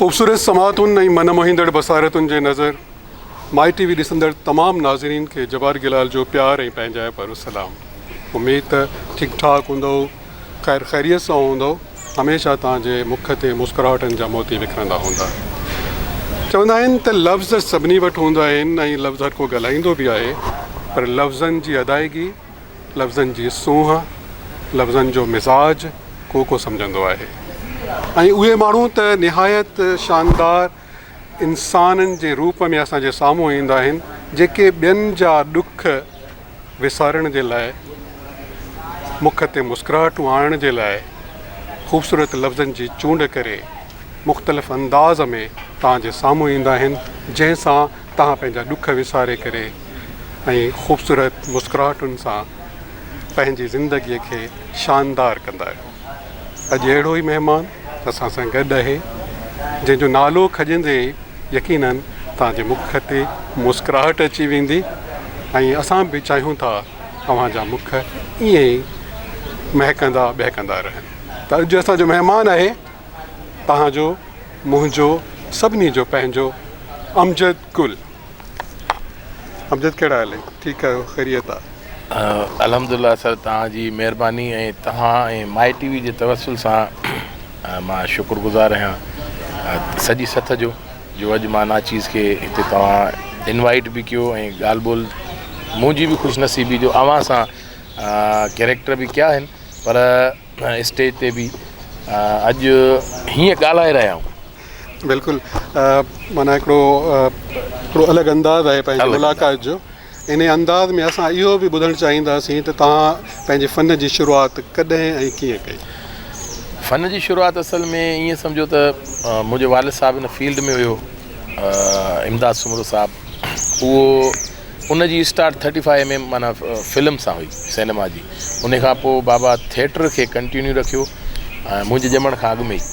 خوبصورت سماعتن ۽ من موهيندڙ بصارتن جي نظر مائي ٽي وي ڏسندڙ تمام ناظرين کي جبار گلال جو پيار ۽ پنهنجائپ وارو سلام. اميد ته ٺيڪ ٺاڪ هوندؤ، خير خيريت سان هوندؤ، هميشه توهان جي مک تي مسڪراهٽن جا موتي وکرندا هوندا. چوندا آهن ته لفظ سڀني وٽ هوندا آهن ۽ لفظ هر ڪو ڳالهائيندو به آهي پر لفظن جي ادائگي، لفظن جي سونهن، لفظن جو مزاج ڪو ڪو سمجهندو آهي ۽ اهي ماڻهو ته نهايت شاندار انسانن جي روپ ۾ اسان جي سامهون ايندا آهن جيڪي ٻين جا ڏک وسارڻ جي لاء مک تي مسڪراهٽون آڻڻ جي لاء خوبصورت لفظن جي چونڊ ڪري مختلف انداز ۾ توهان جي سامهون ايندا آهن جنهن سان توهان پنهنجا ڏک وساري ڪري ۽ خوبصورت مسڪراهٽن سان پنهنجي زندگي کي شاندار ڪندا آهيو. اڄ اهڙو ئي مهمان اسان سان گڏ آهي جنهن جو نالو کڄندي ئي يقينن توهان جي مک تي مسڪراهٽ اچي ويندي ۽ اسان به چاهيون ٿا اوهان جا مک ائين ئي مهڪندا ٻهڪندا رهن ته اڄ اسان جو مهمان آهي توهان جو منهنجو سڀني جو پنهنجو امجد گل. امجد ڪهڙا حال آهن ٺيڪ آهيو خيريت آ. الحمدلله سر توهان جي مهرباني ۽ توهان ۽ مائي ٽي وي جي توسل سان مان شڪر گذار آهيان سڄي سٿ جو جو اڄ مان ناچيز کي هتي توهان انوائيٽ به ڪيو ۽ ڳالهه ٻولهه منهنجي به خوش نصيبي جو اوهان سان ڪيريڪٽر به ڪيا آهن پر اسٽيج تي به اڄ هيئن ڳالهائي رهيا آهيون. بلڪل معنيٰ هڪڙو هڪڙو الڳ انداز آهي پنهنجي ملاقات جو انهي انداز ۾ اسان اهو به ٻڌڻ چاهينداسين ته توهان پنهنجي فن جي شروعات ڪڏهن ۽ ڪيئن ڪئي؟ فن جي شروعات اصل ۾ ائين سمجهو ته منهنجو والد صاحب ان فيلڊ ۾ هيو امداد سومرو صاحب اهو ان جي start thirty five M M معنيٰ فلم سان هئي سئنيما جي ان کان پوء بابا ٿيٽر کي ڪنٽينيو رکيو ۽ منهنجي ڄمڻ کان اڳ ۾ ئي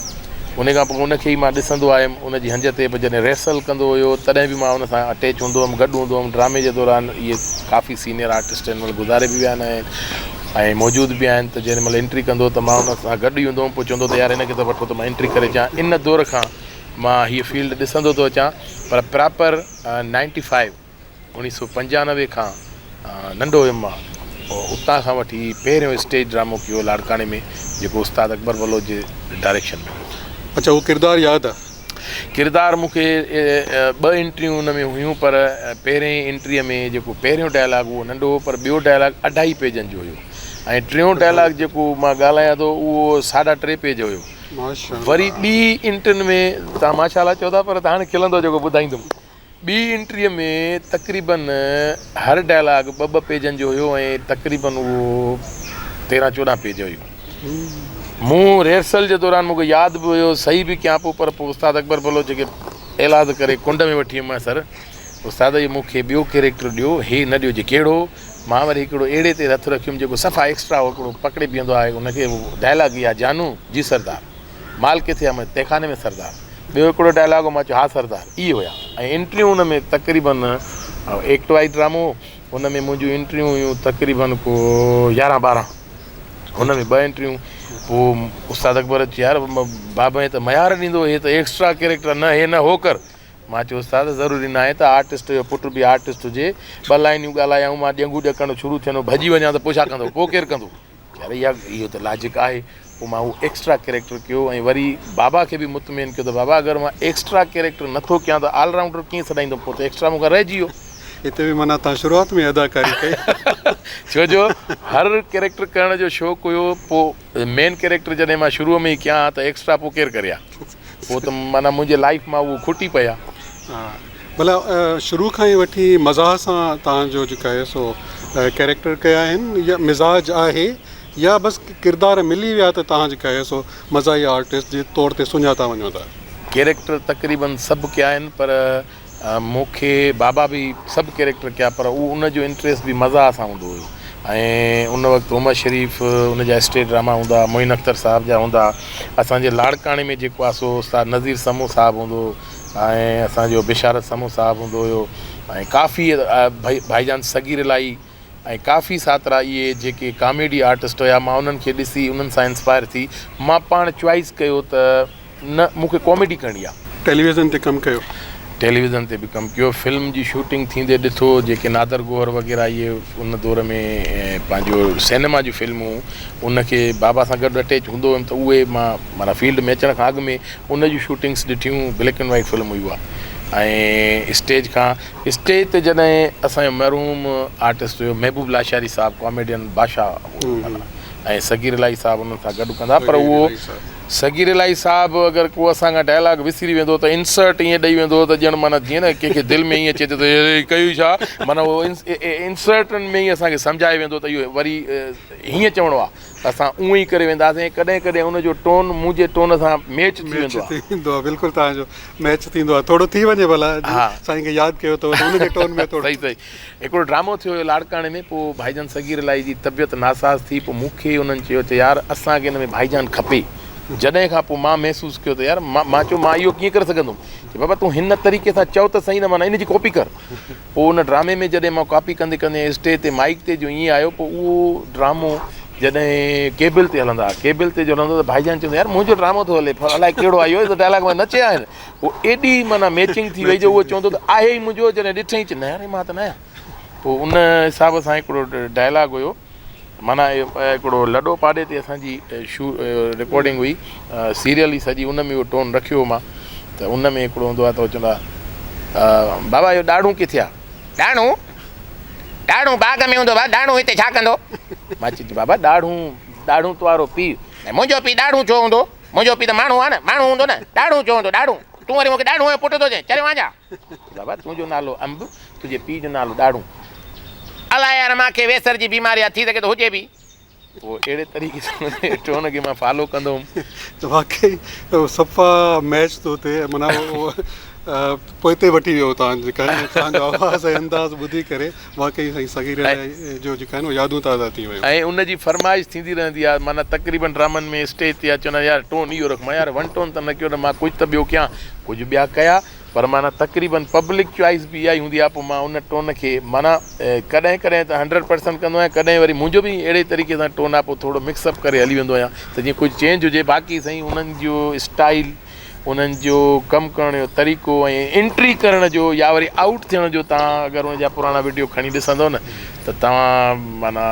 ان کان پوء ان کي ئي مان ڏسندو آيم ان جي هنج تي به جڏهن ريهرسل ڪندو هيو تڏهن به مان ان سان اٽيچ هوندو هيم گڏ هوندو هيم ڊرامي جي دوران اهي ڪافي سينيئر آرٽسٽ هن مهل گذاري به ويا آهن ۽ موجود به آهن ته جنهن مهل انٽري ڪندو ته مان ان سان گڏ ئي هوندو هيم پوء چوندو ته يار هن کي ته وٺو ته مان انٽري ڪري اچان ان دور کان مان هيء فيلڊ ڏسندو ٿو اچان پر پراپر نائنٽي فائيو، 1995 کان ننڍو هيم مان، اتان کان وٺي پهريون اسٽيج ڊرامو ڪيو لاڙڪاڻي ۾ جيڪو استاد اڪبر بلوچ جي ڊائريڪشن ۾ هو. اڇا اهو ڪردار ياد آ؟ ڪردار مون کي ٻه انٽريون ان ۾ هيون پر پهرين انٽريء ۾ جيڪو پهريون ڊائلاگ اهو ننڍو هو پر ٻيو ڊائلاگ اڍائي پيجن جو هيو ۽ ٽيون ڊائلاگ جيڪو مان ڳالهايان ٿو اهو ساڍا ٽي پيج هيو. وري ٻي انٽرين ۾ توهان ماشاء الله چئو ٿا پر هاڻي کلندو جيڪو ٻڌائيندم. ٻي انٽريء ۾ تقريبن هر ڊائلاگ ٻه ٻه پيجن جو هيو ۽ تقريبن اهو تيرهن چوڏهن پيج هيون. مون ريهرسل جي دوران مون کي ياد به هيو صحيح به ڪيان پيو پر پوء استاد اڪبر بلوچ کي ايلاز ڪري ڪنڊ ۾ وٺي ويم سر استاد اهو مون کي ٻيو ڪيريڪٽر ڏيو هي نه ڏيو جي ڪهڙو مان وري هڪڙو اهڙي تي هٿ رکيم جيڪو صفا ايڪسٽرا هو هڪڙو پڪڙي بيهندو آهي ان کي ڊائلاگ اها جانو جي سردار مال ڪٿي آ مان تهخاني ۾ سردار ٻيو هڪڙو ڊائلاگ هو مان چيو ها سردار اهي هيا ۽ انٽريون ان ۾ تقريبن ايڪٽ وائيز ڊرامو هو ان ۾ منهنجون انٽريون هيون تقريبن ڪو يارهن ٻارهن ان ۾ ٻه انٽريون پوء استاد اڪبر چيو يار بابا هي ته ميار ڏيندو هي ته ايڪسٽرا ڪيريڪٽر نه هي نه هو ڪر مان چيو استاد ضروري ناهي ته آرٽسٽ جو پٽ به آرٽسٽ هجي ٻه لائنيون ڳالهايائون مان ڄنگهون ڏڪڻ شروع ٿين ڀڄي وڃان ته پوء ڇا ڪندو پوء ڪير ڪندو يار اها اهو ته لاجڪ آهي پوء مان اهو ايڪسٽرا ڪيريڪٽر ڪيو ۽ وري بابا کي به مطمئن ڪيو ته بابا اگر مان ايڪسٽرا ڪيريڪٽر نٿو ڪيان ته آل رائونڊر ڪيئن سڏائيندم پوء ته ايڪسٽرا مون کان رهجي ويو. اتي به معنيٰ تان شروعات ۾ اداڪاري ڪئي. ڇو جو هر ڪيريڪٽر ڪرڻ جو شوق هيو پوء مين ڪيريڪٽر جڏهن مان شروع ۾ ئي ڪيان ها ته ايڪسٽرا پوء ڪير ڪري ها. پوء ته معنيٰ منهنجي لائيف مان اهو کٽي پئي ها. ڀلا شروع کان ئي وٺي مزاح سان توهان جو جيڪو آهي سو ڪيريڪٽر ڪيا آهن يا مزاج آهي يا بس ڪردار ملي ويا ته توهان جيڪو آهي سو مزاحيه آرٽسٽ جي طور تي سڃاتا وڃو ٿا. ڪيريڪٽر تقريبن سڀ ڪيا آهن پر مون کي بابا به سڀ ڪيريڪٽر ڪيا پر اهو ان جو انٽريسٽ به مزاح سان هوندو هيو ۽ ان وقت عمر شريف ان جا اسٽيج ڊراما هوندا معين اختر صاحب جا هوندا اسان جي لاڙڪاڻي ۾ جيڪو آهي سو استاد نذير سمون صاحب هوندو هو ۽ اسان جو بشارت سمون صاحب هوندو هيو ۽ ڪافي ڀائي جان صغير الاهي ۽ ڪافي ساترا اهي جيڪي ڪاميڊي آرٽسٽ هيا مان انهن کي ڏسي انهن سان انسپائر ٿي مان پاڻ چوائس ڪيو ته نه مون کي ڪاميڊي ڪرڻي آهي. ٽيليويزن تي ڪم ڪيو؟ ٽيليويزن تي به ڪم ڪيو، فلم جي شوٽنگ ٿيندي ڏٺو، جيڪي نادر گوهر وغيره اهي ان دور ۾ پنهنجو سئنيما جون فلمون ان کي بابا سان گڏ اٽيچ هوندو هيم ته اهي مان معنيٰ فيلڊ ۾ اچڻ کان اڳ ۾ ان جون شوٽنگس ڏٺيون، بليڪ اينڊ وائيٽ فلم هئي اها ۽ اسٽيج کان اسٽيج تي جڏهن اسان جو مرحوم آرٽسٽ هيو محبوب لاشاري صاحب ڪاميڊين بادشاهه هو معنيٰ ۽ صغير الاهي صاحب انهن سان گڏ ڪندا پر اهو صغير الاهي صاحب اگر ڪو اسان کان ڊائلاگ وسري ويندو ته انسرٽ ائين ڏئي ويندو ته ڄڻ معنيٰ جيئن نه ڪنهن کي دل ۾ ائين اچي ٿو ته هي ڪيو ڇا معنيٰ اهو انسرٽن ۾ ئي اسان کي سمجهائي ويندو ته اهو وري هيئن چوڻو آهي ته اسان اونئن ئي ڪري وينداسين ۽ ڪڏهن ڪڏهن ان جو ٽون منهنجي ٽون سان ميچ ٿي ويندو آهي. ميچ ٿي ويندو آهي بلڪل توهان جو ميچ ٿيندو آهي ٿورو ٿي وڃي ڀلا سائين کي ياد ڪيو اٿو ته ان جي ٽون ۾ ٿورو. صحيح صحيح هڪڙو ڊرامو ٿيو هيو لاڙڪاڻي ۾ پوء ڀائيجان صغير الاهي جي طبيعت ناساز ٿي پوء مون کي انهن چيو ته يار اسان کي ان ۾ ڀائيجان کپي جڏهن کان پوء مان محسوس ڪيو ته يار مان چيو مان اهو ڪيئن ڪري سگهندم چي بابا تون هن طريقي سان چئو ته سهي نه معنيٰ ان جي ڪاپي ڪر پوء ان ڊرامي ۾ جڏهن مان ڪاپي ڪندي ڪندي اسٽيج تي مائيڪ تي جو ائين آيو پوء اهو ڊرامو جڏهن ڪيبل تي هلندا هئا ڪيبل تي جو هلندو ته ڀائيجان چوندو يار منهنجو ڊرامو ٿو هلي الائي ڪهڙو آيو آهي ڊائلاگ مان نه چيا آهن پوء ايڏي معنيٰ ميچنگ ٿي وئي جو اهو چوندو ته آهي ئي منهنجو جڏهن ڏٺئي چي نه يار مان ته نه آهيان پوء ان حساب سان هڪڙو ڊائلاگ هيو معنيٰ هڪڙو لڏو پاڏي تي اسان جي شو رڪارڊنگ هئي سيريل هئي سڄي ان ۾ اهو ٽون رکيو هو مان ته ان ۾ هڪڙو هوندو آهي ته هو چوندا بابا اهو ڏاڙهون ڪٿي آهي؟ ڏاڙهون؟ ڏاڙهون باغ ۾ هوندو بابا ڏاڙهون هتي ڇا ڪندو؟ مان چيس بابا ڏاڙهون ڏاڙهون توهارو پيء. منهنجو پيء ڏاڙهون ڇو هوندو؟ منهنجو پيء ته ماڻهو آهي نه ماڻهو هوندو نه ڏاڙهون ڇو هوندو ڏاڙهون تون وري مون کي ڏاڙهون جو پٽ ٿو چئين چريو آهين ڇا؟ بابا تنهنجو نالو انب تنهنجي پيء جو نالو ڏاڙهون. الاء يار مان کي ويسر جي بيماري آ ٿي سگهي ٿو هجي به. پوء اهڙي طريقي سان ان ٽون کي مان فالو ڪندو هوم. واقعي صفا ميچ ٿو ٿئي معنيٰ پوئتي وٺي ويو تان جيڪا تان جو آواز ۽ انداز ٻڌي ڪري واقعي سائين صغير جو جيڪا آهن يادون تازا ٿي ويون. ۽ ان جي فرمائش ٿيندي رهندي آهي معنيٰ تقريبن ڊرامن ۾ اسٽيج تي چوندا يار ٽون اهو رک مان يار ون ٽون ته نه ڪيو نه مان ڪجهه ته ٻيو ڪيان ڪجهه ٻيا ڪيا پر معنيٰ تقريبن پبلڪ چوائس به اها ئي هوندي آهي پوء مان ان ٽون کي معنيٰ ڪڏهن ڪڏهن ته هنڊريڊ پرسنٽ ڪندو آهيان ڪڏهن وري منهنجو به اهڙي طريقي سان ٽون آهي پوء ٿورو مڪس اپ ڪري هلي ويندو آهيان ته جيئن ڪجهه چينج هجي باقي سائين انهن جو اسٽائل انهن جو ڪم ڪرڻ جو طريقو ۽ انٽري ڪرڻ جو يا وري آئوٽ ٿيڻ جو توهان اگر ان جا پراڻا وڊيو کڻي ڏسندو نه ته توهان معنيٰ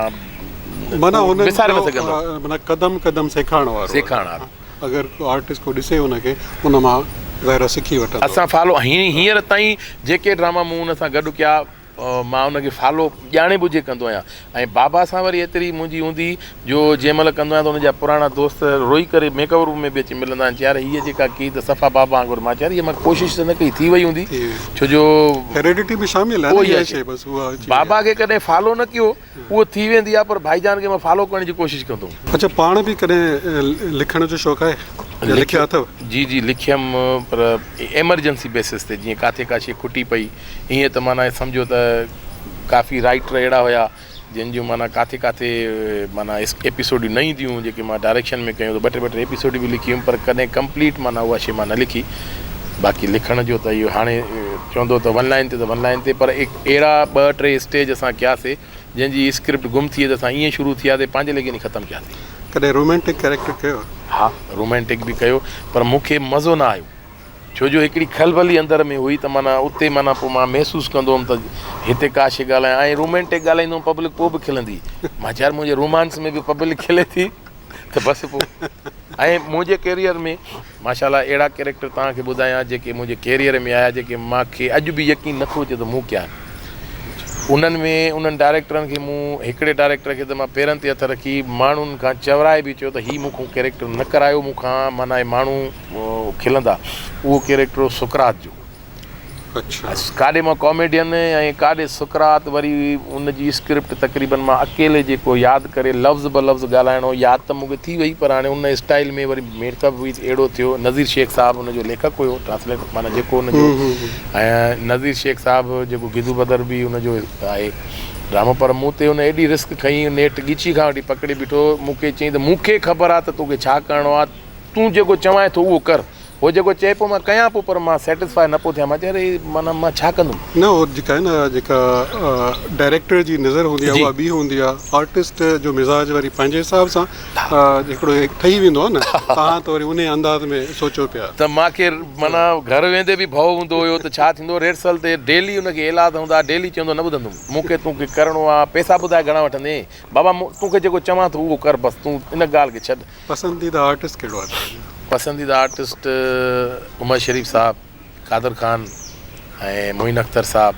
معنيٰ انهن وساري نه سگهندو معنيٰ قدم قدم سيکارڻ وارو سيکارڻ وارو اگر ڪو آرٽسٽ ڪو ڏسي ان کي ان مان ظاهر آهي سکي وٺندو. اسان فالو هينئر تائين جيڪي ڊراما مون ان سان گڏ ڪيا مان ان کي فالو ڄاڻي ٻجهي ڪندو آهيان ۽ بابا سان وري ايتري منهنجي هوندي جو جنهن مهل ڪندو آهيان ته ان جا پراڻا دوست روئي ڪري ميڪ اپ روم ۾ به اچي ملندا آهن چي يار هيء جيڪا ڪئي ته صفا بابا وانگر مان چيو يار هيء مان ڪوشش ته نه ڪئي ٿي وئي هوندي ڇو جو هيريڊٽي ۾ شامل آهي نه اها شيء بس اها اچي وئي بابا کي ڪڏهن فالو نه ڪيو اهو ٿي ويندي آهي پر ڀائيجان کي مان فالو ڪرڻ جي ڪوشش ڪندو هوم. اڇا پاڻ به ڪڏهن لکڻ جو شوق آهي يا لکيا اٿو؟ جي جي لکيم پر ايمرجنسي بيسس تي جيئن ڪاٿي ڪا شي کٽي پئي ائين ته معنيٰ سمجهو ته ڪافي رائيٽر اهڙا هيا جن جون معنيٰ ڪاٿي ڪاٿي معنيٰ ايپيسوڊيون نه اينديون هيون جيڪي مان ڊائريڪشن ۾ ڪيون ته ٻه ٽي ٻه ٽي ايپيسوڊيون به لکي هيم پر ڪڏهن ڪمپليٽ معنيٰ اها شي مان نه لکي باقي لکڻ جو ته اهو هاڻي چوندو ته ون لائن تي ته ون لائن تي پر اهڙا ٻه ٽي اسٽيج اسان ڪياسي جنهن جي اسڪرپٽ گم ٿي وئي ته اسان ائين شروع ٿياسي پنهنجي ليکي وڃي ختم ڪياسي. ڪڏهن رومينٽڪ ڪيريڪٽر ڪيو؟ ها رومينٽڪ به ڪيو پر مون کي مزو نه آيو ڇو جو هڪڙي کلبلي اندر ۾ هئي ته معنيٰ اتي معنيٰ پوء مان محسوس ڪندو هوم ته هتي ڪا شي ڳالهايان ۽ رومينٽڪ ڳالهائيندو هوم پبلڪ پوء به کلندي مان چيو يار منهنجي رومانس ۾ به پبلڪ کلي ٿي ته بس پوء ۽ منهنجي ڪيريئر ۾ ماشاء الله اهڙا ڪيريڪٽر توهان کي ٻڌايان جيڪي منهنجي ڪيريئر ۾ آيا جيڪي مان کي اڄ به يقين نٿو اچي ته مون ڪيا آهن انهن ۾ انهن ڊائريڪٽرن کي مون هڪڙي ڊائريڪٽر کي ته مان پيرن تي هٿ رکي ماڻهن کان چورائي به چيو ته هي مون کان ڪيريڪٽر نه ڪرايو مون کان معنيٰ ماڻهو کلندا اهو ڪيريڪٽر هو سقراط جو اڇا. ڪاڏي مان ڪاميڊين ۽ ڪاڏي سقراط وري ان جي اسڪرپٽ تقريبن مان اڪيلي جيڪو ياد ڪري لفظ به لفظ ڳالهائڻو ياد ته مون کي ٿي وئي پر هاڻي ان اسٽائيل ۾ وري ميڪ اپ به اهڙو ٿيو نذير شيخ صاحب ان جو ليکڪ هيو ٽرانسليٽ معنيٰ جيڪو ان جو ۽ نذير شيخ صاحب جيڪو گدو بدر به ان جو آهي ڊرامو پر مون تي ان ايڏي رسڪ کنئي نيٺ ڳچي کان وٺي پڪڙي بيٺو مون کي چيائين ته مون کي خبر آهي ته توکي ڇا ڪرڻو آهي تون جيڪو چوانء ٿو اهو ڪر. هو جيڪو چئي پيو مان ڪيان پيو پر مان سيٽسفائي نه پيو ٿيان مان چيو يار هي معنيٰ مان ڇا ڪندم. نه هو جيڪا آهي نه جيڪا ڊائريڪٽر جي نظر هوندي آهي اها ٻي هوندي آهي آرٽسٽ جو مزاج وري پنهنجي حساب سان هڪڙو ٺهي ويندو آهي نه توهان ته وري انهي انداز ۾ سوچيو پيا. ته مان کي معنيٰ گهر ويندي به ڀؤ هوندو هيو ته ڇا ٿيندو ريهرسل تي ڊيلي ان کي ايلاز هوندا ڊيلي چوندو نه ٻڌندم مون کي تون کي ڪرڻو آهي پئسا ٻڌاء گهڻا وٺندين بابا تون کي جيڪو چوان ٿو اهو ڪر بس تون ان ڳالهه کي ڇڏ. پسنديده آرٽسٽ ڪهڙو آهي توهان جو؟ پسنديده آرٽسٽ عمر شريف صاحب، قادر خان ۽ معين اختر صاحب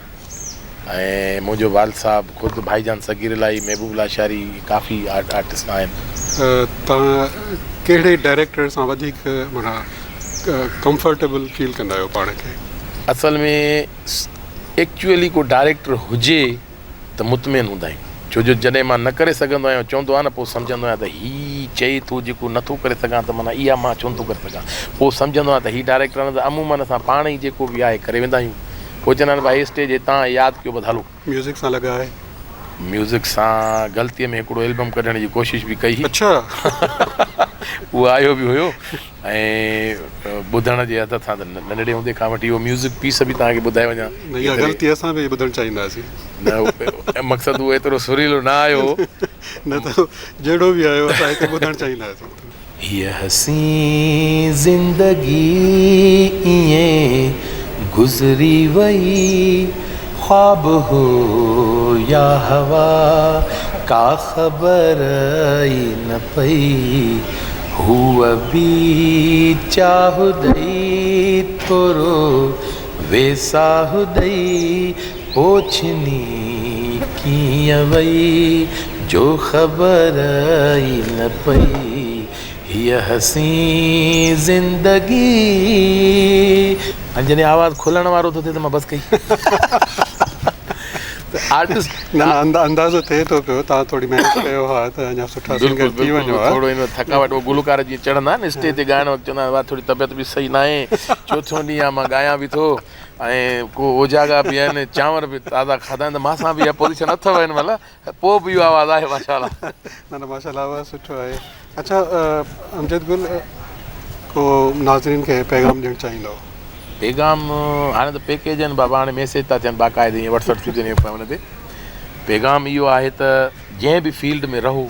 ۽ منهنجو والد صاحب خود ڀائي جان صغير الاهي، محبوب لاشاري ڪافي آرٽسٽ آهن. توهان ڪهڙي ڊائريڪٽر سان وڌيڪ معنيٰ ڪمفرٽيبل فيل ڪندا آهيو پاڻ کي؟ اصل ۾ ايڪچوئلي ڪو ڊائريڪٽر هجي ته مطمئن هوندا آهيون ڇو جو جڏهن مان نه ڪري سگهندو آهيان چوندو آهيان نه پوء سمجهندو آهيان ته هي چئي ٿو جيڪو نه ٿو ڪري سگهان ته معنيٰ اها مان ڇو نه ٿو ڪري سگهان پوء سمجهندو آهيان ته هي ڊائريڪٽر آهي نه ته عموماً اسان پاڻ ئي جيڪو به آهي ڪري ويندا آهيون پوء چوندا آهن ڀائي اسٽيج هتان آهي ياد ڪيو بس هلو. ميوزڪ سان لڳاء آهي؟ ميوزڪ سان غلطيء ۾ هڪڙو البم ڪڍڻ جي ڪوشش به ڪئي هئي. اڇا. اهو آيو به هيو ۽ ٻڌڻ جي عادت سان ته ننڍڙي هوندي کان وٺي اهو ميوزڪ پيس به توهان کي ٻڌائي وڃان. نه اها غلطي اسان به ٻڌڻ چاهينداسين. نه مقصد اهو ايترو سريلو نه آيو هو. نه ته جهڙو به آيو اسان هتي ٻڌڻ چاهينداسين. هيء حسين زندگي ائين گذري وئي، خواب هو يا هوا، ڪا خبر ئي نه پئي. هوء به چاهه ڏئي ٿورو ويساهه ڏئي پوء ڇني ڪيئن وئي جو خبر ئي نه پئي هيء حسين زندگي. ۽ جڏهن آواز کلڻ وارو ٿو ٿئي ته مان بس ڪئي. ته آرٽسٽ. نه نه اندازو ٿئي ٿو پيو توهان ٿوري محنت ڪيو ها ته اڃا سٺا سنگر ٿي وڃو ها. ٿورو ان ٿڪاوٽ اهو گلوڪار جيئن چڙهندا آهن اسٽيج تي ڳائڻ وقت چوندا آهن وا ٿوري طبيعت به صحيح ناهي چوٿون ڏينهن آهي مان ڳايان به ٿو ۽ ڪو اوجاڳا به آهن چانور به تازا کاڌا آهن ته مان سان به اها پوزيشن اٿو هن مهل پوء به اهو آواز آهي ماشاء الله. نه نه ماشاء الله آواز سٺو آهي. اڇا امجد گل ڪو ناظرين کي پيغام ڏيڻ چاهيندؤ. پيغام هاڻي ته پيڪيج آهن بابا هاڻي ميسيج ٿا ٿين باقاعدي ائين وٽس وٽ ٿي ٿي وڃي ان تي پيغام اهو آهي ته جنهن به فيلڊ ۾ رهو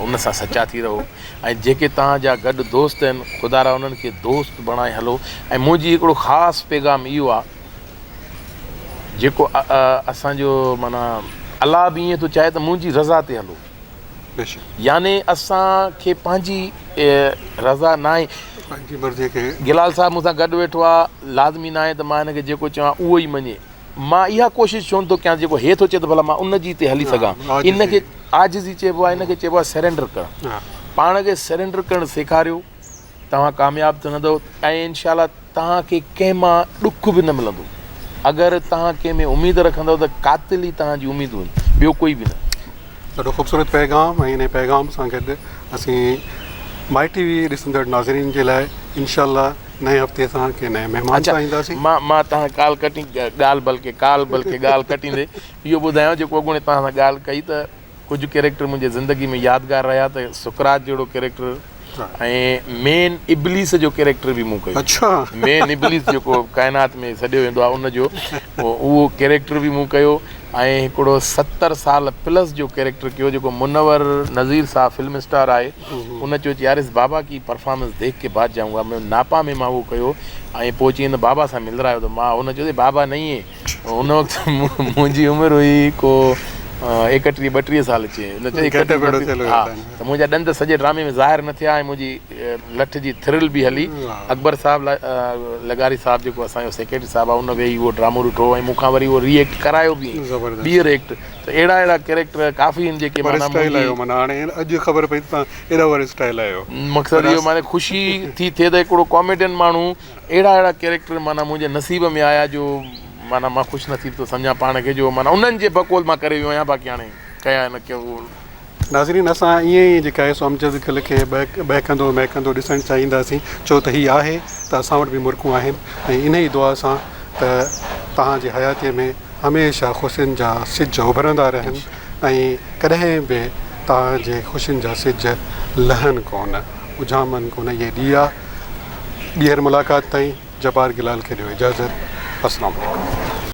ان سان سچا ٿي رهو ۽ جيڪي توهان جا گڏ دوست آهن خدا را انهن کي دوست بڻائي هلو ۽ منهنجي هڪڙو خاص پيغام اهو آهي جيڪو اسان جو معنيٰ الله به ائين ٿو چاهي ته منهنجي رضا تي هلو يعني اسان کي پنهنجي رضا ناهي پنهنجي مرضي کي گلال صاحب مون سان گڏ ويٺو آهي لازمي ناهي ته مان هن کي جيڪو چوان اهو ئي مڃي مان اها ڪوشش ڇو نٿو ڪيان جيڪو هي ٿو چئي ته ڀلا مان ان جي تي هلي سگهان ان کي عاجزي چئبو آهي ان کي چئبو آهي سرينڊر ڪرڻ پاڻ کي سرينڊر ڪرڻ سيکاريو توهان ڪامياب ٿيندؤ ۽ انشاء الله توهان کي ڪنهن مان ڏک به نه ملندو اگر توهان ڪنهن ۾ اميد رکندؤ ته قاتل ئي توهان جي اميدون آهن ٻيو ڪوئي به نه. ڏاڍو خوبصورت پيغام ۽ انهي پيغام سان گڏ اسين مائي ٽي وي ڏسندڙ ناظرين جي لاء انشاء الله نئين هفتي سان ڪنهن نئين مهمان سان اينداسين. مان مان توهان ڪال ڪٽي ڳالهه بلڪه ڪال بلڪه ڳالهه ڪٽيندي اهو ٻڌايان جيڪو اڳوڻي توهان سان ڳالهه ڪئي ته ڪجهه ڪيريڪٽر منهنجي زندگي ۾ يادگار رهيا ته سقراط جهڙو ڪيريڪٽر ۽ مين ابليس جو ڪيريڪٽر به مون ڪيو. اڇا. مين ابليس جيڪو ڪائنات ۾ سڏيو ويندو آهي ان جو اهو ڪيريڪٽر به مون ڪيو ۽ هڪڙو 70 سال پلس جو ڪيريڪٽر ڪيو جيڪو منور نظير صاحب فلم اسٽار آهي ان چيو چي يار اس بابا ڪي پرفارمنس ديک ڪي بعد جائون گا مين ناپا ۾ مان اهو ڪيو ۽ پوء چيائين ته بابا سان ملرايو ته مان ان چيو ته بابا نهين هي ان وقت منهنجي عمر هئي ڪو ايڪٽيهه ٻٽيهه سال چي ان چيو ايڪٽيهه ها ته منهنجا ڏند سڄي ڊرامي ۾ ظاهر نه ٿيا ۽ منهنجي لٺ جي ٿرل به هلي اڪبر صاحب لغاري صاحب جيڪو اسان جو سيڪريٽري صاحب آهي ان ويهي اهو ڊرامو ڏٺو ۽ مون کان وري اهو ري ايڪٽ ڪرايو به ٻيهر ايڪٽ ته اهڙا اهڙا ڪيريڪٽر ڪافي آهن جيڪي معنيٰ ورسٽائل آهيو معنيٰ هاڻي اڄ خبر پئي ته توهان ايڏا ورسٽائل آهيو مقصد اهو معنيٰ خوشي ٿي ٿئي ته هڪڙو ڪاميڊين ماڻهو اهڙا اهڙا ڪيريڪٽر معنيٰ منهنجي نصيب ۾ آيا جو معنيٰ مان خوش نصيب ٿو سمجهان پاڻ کي جو معنيٰ انهن جي بقول مان ڪري ويو آهيان باقي هاڻي ڪيا نه ڪيو اهو. ناظرين اسان ائين ئي جيڪا آهي سو امجد گل کي ٻهڪندو مهڪندو ڏسڻ چاهينداسين ڇو ته هي آهي ته اسان وٽ به مرڪون آهن ۽ انهي دعا سان ته توهان جي حياتي ۾ هميشه خوشين جا سج اڀرندا رهن ۽ ڪڏهن به توهان جي خوشين جا سج لهن ڪونه اجهامن ڪونه اهي ڏيئا. ٻيهر ملاقات تائين جبار گلال کي ڏيو اجازت. السلام عليڪم.